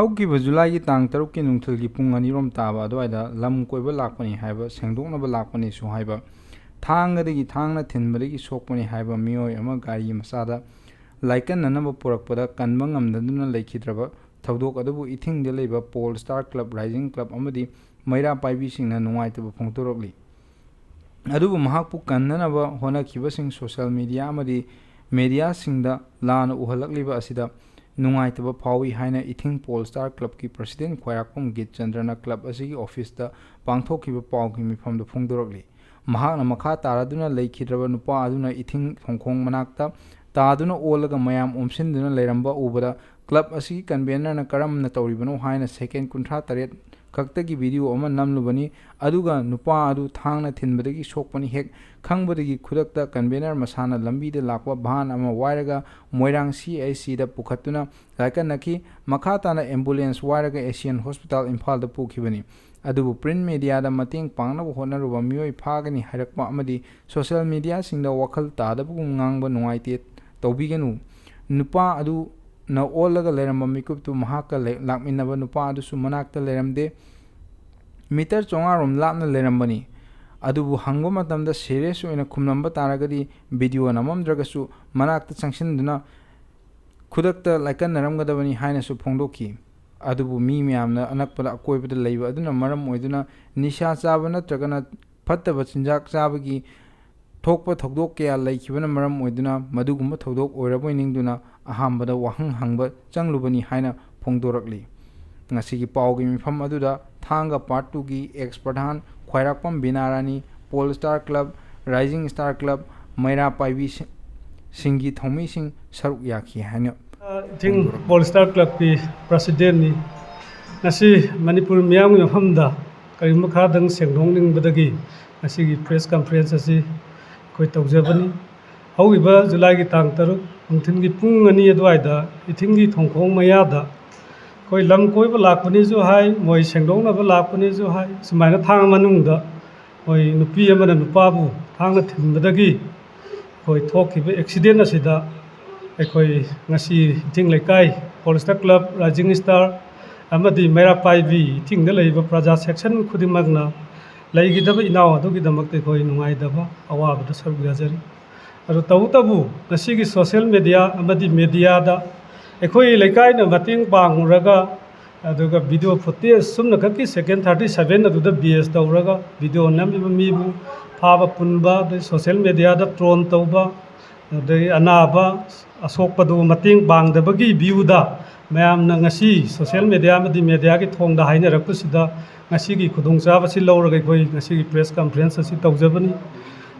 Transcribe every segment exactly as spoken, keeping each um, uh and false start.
ꯍꯧꯈꯤꯕ ꯖꯨꯂꯥꯏꯒꯤ ꯇꯥꯡ ꯇꯔꯨꯛꯀꯤ ꯅꯨꯡꯊꯤꯜꯒꯤ ꯄꯨꯡ ꯑꯅꯤꯔꯣꯝ ꯇꯥꯕ ꯑꯗꯨꯋꯥꯏꯗ ꯂꯝ ꯀꯣꯏꯕ ꯂꯥꯛꯄꯅꯤ ꯍꯥꯏꯕ, ꯁꯦꯡꯗꯣꯛꯅꯕ ꯂꯥꯛꯄꯅꯤꯁꯨ ꯍꯥꯏꯕ, ꯊꯥꯡꯒꯗꯒꯤ, ꯊꯥꯡꯅ ꯊꯤꯟꯕꯗꯒꯤ ꯁꯣꯛꯄꯅꯤ ꯍꯥꯏꯕ ꯃꯤꯑꯣꯏ ꯑꯃ ꯒꯥꯔꯤ ꯃꯆꯥꯗ ꯂꯥꯏꯀꯠꯅꯅꯕ ꯄꯨꯔꯛꯄꯗ ꯀꯟꯕ ꯉꯝꯅꯗꯨꯅ ꯂꯩꯈꯤꯗ꯭ꯔꯕ ꯊꯧꯗꯣꯛ ꯑꯗꯨꯕꯨ ꯏꯊꯤꯡꯗ ꯂꯩꯕ pole star club, rising club ꯑꯃꯗꯤ ꯃꯩꯔꯥ ꯄꯥꯏꯕꯤꯁꯤꯡꯅ ꯅꯨꯡꯉꯥꯏꯇꯕ ꯐꯣꯡꯗꯣꯔꯛꯂꯤ꯫ ꯑꯗꯨꯕꯨ ꯃꯍꯥꯛꯄꯨ ꯀꯟꯅꯅꯕ ꯍꯣꯠꯅꯈꯤꯕꯁꯤꯡ ꯁꯣꯁꯤꯌꯦꯜ ꯃꯤꯗꯤꯌꯥ ꯑꯃꯗꯤ ꯃꯦꯗꯤꯌꯥꯁꯤꯡꯗ ꯂꯥꯟꯅ ꯎꯍꯜꯂꯛꯂꯤꯕ ꯑꯁꯤꯗ ꯅꯨꯡꯉꯥꯏꯇꯕ ꯐꯥꯎꯏ ꯍꯥꯏꯅ ꯏꯊꯤꯡ ꯄꯣꯜ ꯁ꯭ꯇꯥꯔ ꯀ꯭ꯂꯕꯀꯤ ꯄ꯭ꯔꯁꯤꯗꯦꯟ ꯈ꯭ꯋꯥꯏꯔꯥꯛꯄꯝ ꯒꯤꯠꯆꯟꯗ꯭ꯔꯅ ꯀ꯭ꯂꯕ ꯑꯁꯤꯒꯤ ꯑꯣꯐꯤꯁꯇ ꯄꯥꯡꯊꯣꯛꯈꯤꯕ ꯄꯥꯎꯒꯤ ꯃꯤꯐꯝꯗ ꯐꯣꯡꯗꯣꯔꯛꯂꯤ꯫ ꯃꯍꯥꯛꯅ ꯃꯈꯥ ꯇꯥꯔꯗꯨꯅ ꯂꯩꯈꯤꯗ꯭ꯔꯕ ꯅꯨꯄꯥ ꯑꯗꯨꯅ ꯏꯊꯤꯡ ꯊꯣꯡꯈꯣꯡ ꯃꯅꯥꯛꯇ ꯇꯥꯗꯨꯅ ꯑꯣꯜꯂꯒ ꯃꯌꯥꯝ ꯑꯣꯝꯁꯤꯟꯗꯨꯅ ꯂꯩꯔꯝꯕ ꯎꯕꯗ ꯀ꯭ꯂꯕ ꯑꯁꯤꯒꯤ ꯀꯟꯚꯦꯅꯔꯅ ꯀꯔꯝꯅ ꯇꯧꯔꯤꯕꯅꯣ ꯍꯥꯏꯅ ꯁꯦꯀꯦꯟ ꯀꯨꯟꯊ꯭ꯔꯥ ꯇꯔꯦꯠ ꯈꯛꯇꯒꯤ ꯚꯤꯗꯤꯑꯣ ꯑꯃ ꯅꯝꯂꯨꯕꯅꯤ꯫ ꯑꯗꯨꯒ ꯅꯨꯄꯥ ꯑꯗꯨ ꯊꯥꯡꯅ ꯊꯤꯟꯕꯗꯒꯤ ꯁꯣꯛꯄꯅꯤ ꯍꯦꯛ ꯈꯪꯕꯗꯒꯤ ꯈꯨꯗꯛꯇ ꯀꯟꯚꯦꯅꯔ ꯃꯁꯥꯅ ꯂꯝꯕꯤꯗ ꯂꯥꯛꯄ ꯚꯥꯟ ꯑꯃ ꯋꯥꯏꯔꯒ ꯃꯣꯏꯔꯥꯡ ꯁꯤ ꯑꯩꯆ ꯁꯤꯗ ꯄꯨꯈꯠꯇꯨꯅ ꯂꯥꯏꯀꯠꯅꯈꯤ꯫ ꯃꯈꯥ ꯇꯥꯅ ꯑꯦꯝꯕꯨꯂꯦꯟꯁ ꯋꯥꯏꯔꯒ ꯑꯦꯁꯤꯌꯥꯟ ꯍꯣꯁꯄꯤꯇꯥꯜ ꯏꯝꯐꯥꯜꯗ ꯄꯨꯈꯤꯕꯅꯤ꯫ ꯑꯗꯨꯕꯨ ꯄ꯭ꯔꯤꯟ ꯃꯦꯗꯤꯌꯥꯗ ꯃꯇꯦꯡ ꯄꯥꯡꯅꯕ ꯍꯣꯠꯅꯔꯨꯕ ꯃꯤꯑꯣꯏ ꯐꯥꯒꯅꯤ ꯍꯥꯏꯔꯛꯄ ꯑꯃꯗꯤ ꯁꯣꯁꯤꯌꯦꯜ ꯃꯤꯗꯤꯌꯥꯁꯤꯡꯗ ꯋꯥꯈꯜ ꯇꯥꯗꯕꯒꯨꯝ ꯉꯥꯡꯕ ꯅꯨꯡꯉꯥꯏꯇꯦ ꯇꯧꯕꯤꯒꯅꯨ꯫ ꯅꯨꯄꯥ ꯑꯗꯨꯅ ꯑꯣꯜꯂꯒ ꯂꯩꯔꯝꯕ ꯃꯤꯀꯨꯞꯇꯨ ꯃꯍꯥꯛꯀ ꯂꯩ-, ꯂꯥꯛꯃꯤꯟꯅꯕ ꯅꯨꯄꯥ ꯑꯗꯨꯁꯨ ꯃꯅꯥꯛꯇ ꯂꯩꯔꯝꯗꯦ꯫ ꯃꯤꯇꯔ ꯆꯥꯝꯃꯉꯥ ꯔꯣꯝ ꯂꯥꯞꯅ ꯂꯩꯔꯝꯕꯅꯤ꯫ ꯑꯗꯨꯕꯨ ꯍꯪꯕ ꯃꯇꯝꯗ ꯁꯤꯔꯤꯌꯁ ꯑꯣꯏꯅ ꯈꯨꯝꯂꯝꯕ ꯇꯥꯔꯒꯗꯤ ꯚꯤꯗꯤꯑꯣ ꯅꯝꯃꯝꯗ꯭ꯔꯒꯁꯨ ꯃꯅꯥꯛꯇ ꯆꯪꯁꯤꯟꯗꯨꯅ ꯈꯨꯗꯛꯇ ꯂꯥꯏꯀꯠꯅꯔꯝꯒꯗꯕꯅꯤ ꯍꯥꯏꯅꯁꯨ ꯐꯣꯡꯗꯣꯛꯈꯤ꯫ ꯑꯗꯨꯕꯨ ꯃꯤ ꯃꯌꯥꯝꯅ ꯑꯅꯛꯄꯗ ꯑꯀꯣꯏꯕꯗ ꯂꯩꯕ ꯑꯗꯨꯅ ꯃꯔꯝ ꯑꯣꯏꯗꯨꯅ ꯅꯤꯁꯥ ꯆꯥꯕ ꯅꯠꯇ꯭ꯔꯒꯅ ꯐꯠꯇꯕ ꯆꯤꯟꯖꯥꯛ ꯆꯥꯕꯒꯤ ꯊꯣꯛꯄ ꯊꯧꯗꯣꯛ ꯀꯌꯥ ꯂꯩꯈꯤꯕꯅ ꯃꯔꯝ ꯑꯣꯏꯗꯨꯅ ꯃꯗꯨꯒꯨꯝꯕ ꯊꯧꯗꯣꯛ ꯑꯣꯏꯔꯕꯣꯏ ꯅꯤꯡꯗꯨꯅ ꯑꯍꯥꯟꯕꯗ ꯋꯥꯍꯪ ꯍꯪꯕ ꯆꯪꯂꯨꯕꯅꯤ ꯍꯥꯏꯅ ꯐꯣꯡꯗꯣꯔꯛꯂꯤ꯫ ꯉꯁꯤꯒꯤ ꯄꯥꯎꯒꯤ ꯃꯤꯐꯝ ꯑꯗꯨꯗ ꯊꯥꯡꯒ ꯄꯥꯔꯠ ꯇꯨꯒꯤ ꯑꯦꯛꯁ ꯄ꯭ꯔꯙꯥꯟ ꯈ꯭ꯋꯥꯏꯔꯥꯛꯄꯝ ꯕꯤꯅꯥꯔꯥꯅꯤ, Pole star club, rising Star Club, ꯃꯩꯔꯥ ꯄꯥꯏꯕꯤ ꯁꯤ-, ꯁꯤꯡꯒꯤ ꯊꯧꯃꯤꯁꯤꯡ ꯁꯔꯨꯛ ꯌꯥꯈꯤ ꯍꯥꯏꯅ ꯏꯊꯤꯡ ꯐꯣꯡꯗꯣꯔꯛꯂꯤ꯫ ꯄꯣꯜ ꯁ꯭ꯇꯥꯔ ꯀ꯭ꯂꯕꯀꯤ ꯄ꯭ꯔꯁꯤꯗꯦꯟꯅꯤ꯫ ꯉꯁꯤ ꯃꯅꯤꯄꯨꯔ ꯃꯤꯌꯥꯝꯒꯤ ꯃꯐꯝꯗ ꯀꯔꯤꯒꯨꯝꯕ ꯈꯔꯗꯪ ꯁꯦꯡꯗꯣꯛꯅꯤꯡꯕꯗꯒꯤ ꯉꯁꯤꯒꯤ ꯄ꯭ꯔꯦꯁ ꯀꯟꯐꯔꯦꯟꯁ ꯑꯁꯤ ꯑꯩꯈꯣꯏ ꯇꯧꯖꯕꯅꯤ꯫ ꯍꯧꯈꯤꯕ ꯖꯨꯂꯥꯏꯒꯤ ꯇꯥꯡ ꯇꯔꯨꯛ ꯅꯨꯡꯊꯤꯜꯒꯤ ꯄꯨꯡ ꯑꯅꯤ ꯑꯗꯨꯋꯥꯏꯗ ꯏꯊꯤꯡꯒꯤ ꯊꯣꯡꯈꯣꯡ ꯃꯌꯥꯗ ꯑꯩꯈꯣꯏ ꯂꯝ ꯀꯣꯏꯕ ꯂꯥꯛꯄꯅꯤꯁꯨ ꯍꯥꯏ, ꯃꯣꯏ ꯁꯦꯡꯗꯣꯛꯅꯕ ꯂꯥꯛꯄꯅꯤꯁꯨ ꯍꯥꯏ, ꯁꯨꯃꯥꯏꯅ ꯊꯥꯡ ꯃꯅꯨꯡꯗ ꯑꯩꯈꯣꯏ ꯅꯨꯄꯤ ꯑꯃꯅ ꯅꯨꯄꯥꯕꯨ ꯊꯥꯡꯅ ꯊꯤꯟꯕꯗꯒꯤ ꯑꯩꯈꯣꯏ ꯊꯣꯛꯈꯤꯕ ꯑꯦꯛꯁꯤꯗꯦꯟ ꯑꯁꯤꯗ ꯑꯩꯈꯣꯏ ꯉꯁꯤ ꯏꯊꯤꯡ ꯂꯩꯀꯥꯏ pole star club, rising star, ꯑꯃꯗꯤ ꯃꯩꯔꯥ ꯄꯥꯏꯕꯤ ꯏꯊꯤꯡꯗ ꯂꯩꯔꯤꯕ ꯄ꯭ꯔꯖꯥ ꯁꯦꯛꯁꯟ ꯈꯨꯗꯤꯡꯃꯛꯅ ꯂꯩꯈꯤꯗꯕ ꯏꯅꯥꯎ ꯑꯗꯨꯒꯤꯗꯃꯛꯇ ꯑꯩꯈꯣꯏ ꯅꯨꯡꯉꯥꯏꯇꯕ ꯑꯋꯥꯕꯗ ꯁꯔꯨꯛ ꯌꯥꯖꯔꯤ꯫ ꯑꯗꯨ ꯇꯧꯕꯇꯕꯨ ꯉꯁꯤꯒꯤ ꯁꯣꯁꯦꯜ ꯃꯦꯗꯤꯌꯥ ꯑꯃꯗꯤ ꯃꯦꯗꯤꯌꯥꯗ ꯑꯩꯈꯣꯏ ꯂꯩꯀꯥꯏꯅ ꯃꯇꯦꯡ ꯄꯥꯡꯉꯨꯔꯒ, ꯑꯗꯨꯒ ꯚꯤꯗꯤꯑꯣ ꯐꯨꯇꯦꯖ ꯁꯨꯝꯅꯈꯛꯀꯤ ꯁꯦꯀꯦꯟ ꯊꯥꯔꯇꯤ ꯁꯚꯦꯟ ꯑꯗꯨꯗ ꯕꯦꯁ ꯇꯧꯔꯒ ꯚꯤꯗꯤꯑꯣ ꯅꯝꯃꯤꯕ ꯃꯤꯕꯨ ꯐꯥꯕ ꯄꯨꯟꯕ, ꯑꯗꯩ ꯁꯣꯁꯦꯜ ꯃꯦꯗꯤꯌꯥꯗ ꯇ꯭ꯔꯣꯜ ꯇꯧꯕ, ꯑꯗꯩ ꯑꯅꯥꯕ ꯑꯁꯣꯛꯄꯗꯨ ꯃꯇꯦꯡ ꯄꯥꯡꯗꯕꯒꯤ ꯚ꯭ꯌꯨꯗ ꯃꯌꯥꯝꯅ ꯉꯁꯤ ꯁꯣꯁꯦꯜ ꯃꯦꯗꯤꯌꯥ ꯑꯃꯗꯤ ꯃꯦꯗꯤꯌꯥꯒꯤ ꯊꯣꯡꯗ ꯍꯥꯏꯅꯔꯛꯄꯁꯤꯗ ꯉꯁꯤꯒꯤ ꯈꯨꯗꯣꯡꯆꯥꯕꯁꯤ ꯂꯧꯔꯒ ꯑꯩꯈꯣꯏ ꯉꯁꯤꯒꯤ ꯄ꯭ꯔꯦꯁ ꯀꯟꯐ꯭ꯔꯦꯟꯁ ꯑꯁꯤ ꯇꯧꯖꯕꯅꯤ꯫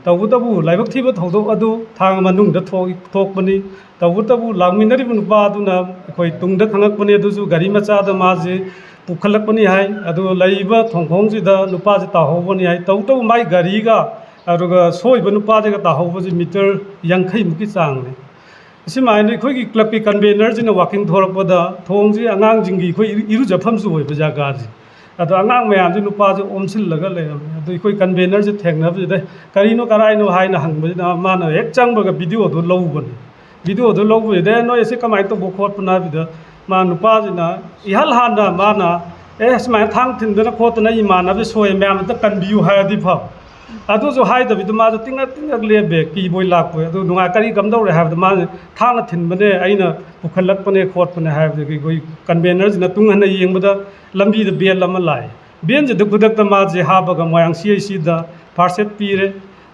ꯇꯧꯕꯇꯕꯨ ꯂꯥꯏꯕꯛ ꯊꯤꯕ ꯊꯧꯗꯣꯛ ꯑꯗꯨ ꯊꯥꯡ ꯃꯅꯨꯡꯗ ꯊꯣꯛ-, ꯊꯣꯛꯄꯅꯤ꯫ ꯇꯧꯕꯇꯕꯨ ꯂꯥꯛꯃꯤꯟꯅꯔꯤꯕ ꯅꯨꯄꯥ ꯑꯗꯨꯅ ꯑꯩꯈꯣꯏ ꯇꯨꯡꯗ ꯈꯪꯂꯛꯄꯅꯤ, ꯑꯗꯨꯁꯨ ꯒꯥꯔꯤ ꯃꯆꯥꯗ ꯃꯥꯁꯦ ꯄꯨꯈꯠꯂꯛꯄꯅꯤ ꯍꯥꯏ꯫ ꯑꯗꯨ ꯂꯩꯔꯤꯕ ꯊꯣꯡꯈꯣꯡꯁꯤꯗ ꯅꯨꯄꯥꯁꯦ ꯇꯥꯍꯧꯕꯅꯤ ꯍꯥꯏ꯫ ꯇꯧꯕꯇꯕꯨ ꯃꯥꯏ ꯒꯥꯔꯤꯒ ꯑꯗꯨꯒ ꯁꯣꯏꯕ ꯅꯨꯄꯥꯁꯤꯒ ꯇꯥꯍꯧꯕꯁꯤ ꯃꯤꯇꯔ ꯌꯥꯡꯈꯩꯃꯨꯛꯀꯤ ꯆꯥꯡꯅꯤ꯫ ꯑꯁꯨꯃꯥꯏꯅ ꯑꯩꯈꯣꯏꯒꯤ ꯀ꯭ꯂꯕꯀꯤ ꯀꯟꯚꯦꯅꯔꯁꯤꯅ ꯋꯥꯀꯤꯡ ꯊꯣꯔꯛꯄꯗ ꯊꯣꯡꯁꯤ ꯑꯉꯥꯡꯁꯤꯡꯒꯤ ꯑꯩꯈꯣꯏ ꯏꯔꯨ-, ꯏꯔꯨꯖꯐꯝꯁꯨ ꯑꯣꯏꯕ ꯖꯒꯥꯁꯦ꯫ ꯑꯗꯣ ꯑꯉꯥꯡ ꯃꯌꯥꯝꯁꯤ ꯅꯨꯄꯥꯁꯦ ꯑꯣꯝꯁꯤꯜꯂꯒ ꯂꯩꯔꯝꯃꯦ꯫ ꯑꯗꯣ ꯑꯩꯈꯣꯏ ꯀꯟꯚꯦꯅꯔꯁꯦ ꯊꯦꯡꯅꯕꯁꯤꯗ "ꯀꯔꯤꯅꯣ, ꯀꯔꯥꯏꯅꯣ?" ꯍꯥꯏꯅ ꯍꯪꯕꯁꯤꯗ ꯃꯥꯅ ꯍꯦꯛ ꯆꯪꯕꯒ ꯚꯤꯗꯤꯑꯣꯗꯣ ꯂꯧꯕꯅꯦ꯫ ꯚꯤꯗꯤꯑꯣꯗꯣ ꯂꯧꯕꯁꯤꯗ "ꯑꯦ, ꯅꯣꯏ ꯑꯁꯤ ꯀꯃꯥꯏꯅ ꯇꯧꯕ ꯈꯣꯠꯄꯅꯣ?" ꯍꯥꯏꯕꯗ ꯃꯥ ꯅꯨꯄꯥꯁꯤꯅ ꯏꯍꯥꯟ ꯍꯥꯟꯅ ꯃꯥꯅ "ꯑꯦ, ꯁꯨꯃꯥꯏꯅ ꯊꯥꯡ ꯊꯤꯟꯗꯅ ꯈꯣꯠꯇꯅ ꯏꯃꯥꯟꯅꯕ ꯁꯣꯏ ꯃꯌꯥꯝ ꯑꯝꯇ ꯀꯟꯕꯤꯌꯨ" ꯍꯥꯏꯔꯗꯤ ꯐꯕ꯫ ꯑꯗꯨꯁꯨ ꯍꯥꯏꯗꯕꯤꯗ ꯃꯥꯁꯨ ꯇꯤꯡꯉꯛ ꯇꯤꯡꯉꯛ ꯂꯦꯞꯄꯦ, ꯀꯤꯕꯣꯏ ꯂꯥꯛꯄꯣꯏ꯫ ꯑꯗꯨ ꯅꯨꯡꯉꯥꯏ-, "ꯀꯔꯤ ꯀꯝꯗꯧꯔꯦ?" ꯍꯥꯏꯕꯗ ꯃꯥꯅ "ꯊꯥꯡꯅ ꯊꯤꯟꯕꯅꯦ, ꯑꯩꯅ ꯄꯨꯈꯠꯂꯛꯄꯅꯦ ꯈꯣꯠꯄꯅꯦ" ꯍꯥꯏꯕꯗꯒꯤ ꯑꯩꯈꯣꯏ ꯀꯟꯚꯦꯅꯔꯁꯤꯅ ꯇꯨꯡ ꯍꯟꯅ ꯌꯦꯡꯕꯗ ꯂꯝꯕꯤꯗ ꯚꯦꯟ ꯑꯃ ꯂꯥꯛꯑꯦ꯫ ꯚꯦꯟꯁꯤꯗ ꯈꯨꯗꯛꯇ ꯃꯥꯁꯦ ꯍꯥꯞꯄꯒ ꯃꯣꯏꯔꯥꯡ ꯁꯤ ꯑꯩꯆ ꯁꯤꯗ ꯐꯥꯔꯁ ꯑꯦꯗ ꯄꯤꯔꯦ꯫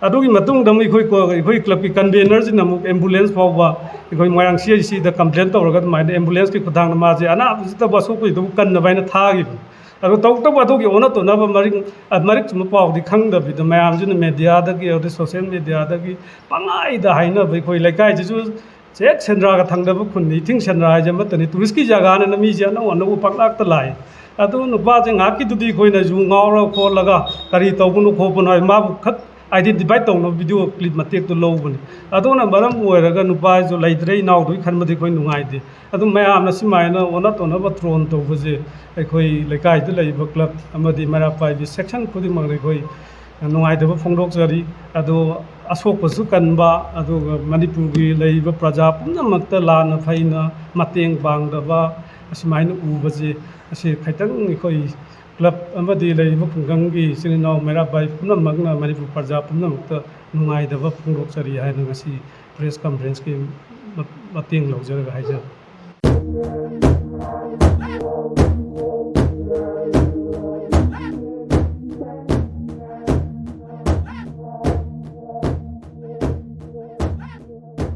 ꯑꯗꯨꯒꯤ ꯃꯇꯨꯡꯗ ꯑꯃꯨꯛ ꯑꯩꯈꯣꯏ ꯀꯣ-, ꯑꯩꯈꯣꯏ ꯀ꯭ꯂꯕꯀꯤ ꯀꯟꯚꯦꯅꯔꯁꯤꯅ ꯑꯃꯨꯛ ꯑꯦꯝꯕꯨꯂꯦꯟꯁ ꯐꯥꯎꯕ ꯑꯩꯈꯣꯏ ꯃꯣꯏꯔꯥꯡ ꯁꯤ ꯑꯩꯆ ꯁꯤꯗ ꯀꯝꯄ꯭ꯂꯦꯟ ꯇꯧꯔꯒ ꯑꯗꯨꯃꯥꯏꯅ ꯑꯦꯝꯕꯨꯂꯦꯟꯁꯀꯤ ꯈꯨꯊꯥꯡꯗ ꯃꯥꯁꯦ ꯑꯅꯥꯕꯁꯤꯗꯕꯨ ꯑꯁꯣꯛꯄꯁꯤꯗꯕꯨ ꯀꯟꯅꯕ ꯍꯥꯏꯅ ꯊꯥꯈꯤꯕꯅꯤ꯫ ꯑꯗꯣ ꯇꯧꯕꯇꯕꯨ ꯑꯗꯨꯒꯤ ꯑꯣꯟꯅ ꯇꯩꯅꯕ ꯃꯔꯤꯛ-, ꯑ, ꯃꯔꯤꯛ ꯆꯨꯝꯕ ꯄꯥꯎꯗꯤ ꯈꯪꯗꯕꯤꯗ ꯃꯌꯥꯝꯁꯤꯅ ꯃꯦꯗꯤꯌꯥꯗꯒꯤ, ꯑꯗꯩ ꯁꯣꯁꯦꯜ ꯃꯦꯗꯤꯌꯥꯗꯒꯤ ꯄꯪꯍꯥꯏꯗ ꯍꯥꯏꯅꯕ, ꯑꯩꯈꯣꯏ ꯂꯩꯀꯥꯏꯁꯤꯁꯨ ꯍꯦꯛ ꯁꯦꯟꯗ꯭ꯔꯥꯒ ꯊꯪꯅꯕ ꯈꯨꯟꯅꯤ, ꯏꯊꯤꯡ ꯁꯦꯟꯗ꯭ꯔꯥ ꯍꯥꯏꯁꯦ ꯑꯃꯠꯇꯅꯤ, ꯇꯨꯔꯤꯁꯀꯤ ꯖꯒꯥꯅꯤꯅ ꯃꯤꯁꯦ ꯑꯅꯧ ꯑꯅꯧꯕ ꯄꯪꯂꯥꯛꯇ ꯂꯥꯛꯏ꯫ ꯑꯗꯨ ꯅꯨꯄꯥꯁꯦ ꯉꯥꯏꯍꯥꯛꯀꯤꯗꯨꯗꯤ ꯑꯩꯈꯣꯏꯅꯁꯨ ꯉꯥꯎꯔ ꯈꯣꯠꯂꯒ ꯀꯔꯤ ꯇꯧꯕꯅꯣ ꯈꯣꯠꯄꯅꯣ ꯍꯥꯏ ꯃꯥꯕꯨ ꯈꯛ ꯑꯥꯏꯗꯦꯟꯇꯤꯐꯥꯏ ꯇꯧꯅꯕ ꯚꯤꯗꯤꯑꯣ ꯀ꯭ꯂꯤꯞ ꯃꯇꯦꯛꯇꯨ ꯂꯧꯕꯅꯤ꯫ ꯑꯗꯨꯅ ꯃꯔꯝ ꯑꯣꯏꯔꯒ ꯅꯨꯄꯥꯁꯤꯁꯨ ꯂꯩꯇ꯭ꯔꯦ ꯏꯅꯥꯎꯗꯨꯒꯤ ꯈꯟꯕꯗꯤ ꯑꯩꯈꯣꯏ ꯅꯨꯡꯉꯥꯏꯇꯦ꯫ ꯑꯗꯨ ꯃꯌꯥꯝꯅ ꯁꯨꯃꯥꯏꯅ ꯑꯣꯟꯅ ꯇꯧꯅꯕ ꯇ꯭ꯔꯣꯜ ꯇꯧꯕꯁꯦ ꯑꯩꯈꯣꯏ ꯂꯩꯀꯥꯏꯗ ꯂꯩꯔꯤꯕ ꯀ꯭ꯂꯕ ꯑꯃꯗꯤ ꯃꯩꯔꯥ ꯄꯥꯏꯕꯤ ꯁꯦꯛꯁꯟ ꯈꯨꯗꯤꯡꯃꯛꯅ ꯑꯩꯈꯣꯏ ꯅꯨꯡꯉꯥꯏꯇꯕ ꯐꯣꯡꯗꯣꯛꯆꯔꯤ꯫ ꯑꯗꯣ ꯑꯁꯣꯛꯄꯁꯨ ꯀꯟꯕ, ꯑꯗꯨꯒ ꯃꯅꯤꯄꯨꯔꯒꯤ ꯂꯩꯔꯤꯕ ꯄ꯭ꯔꯖꯥ ꯄꯨꯝꯅꯃꯛꯇ ꯂꯥꯟꯅ ꯐꯩꯅ ꯃꯇꯦꯡ ꯄꯥꯡꯗꯕ ꯑꯁꯨꯃꯥꯏꯅ ꯎꯕꯁꯦ ꯑꯁꯤ ꯈꯤꯇꯪ ꯑꯩꯈꯣꯏ club ꯑꯃꯗꯤ ꯂꯩꯔꯤꯕ ꯈꯨꯡꯒꯪꯒꯤ ꯏꯆꯤꯟ ꯏꯅꯥꯎ ꯃꯩꯔꯥꯕꯥꯏ ꯄꯨꯝꯅꯃꯛꯅ, ꯃꯅꯤꯄꯨꯔ ꯄ꯭ꯔꯖꯥ ꯄꯨꯝꯅꯃꯛꯇ ꯅꯨꯡꯉꯥꯏꯇꯕ ꯐꯣꯡꯗꯣꯛꯆꯔꯤ ꯍꯥꯏꯅ ꯉꯁꯤ press conferenceꯀꯤ ꯃ-, ꯃꯇꯦꯡ ꯂꯧꯖꯔꯒ ꯍꯥꯏꯖꯕꯅꯤ꯫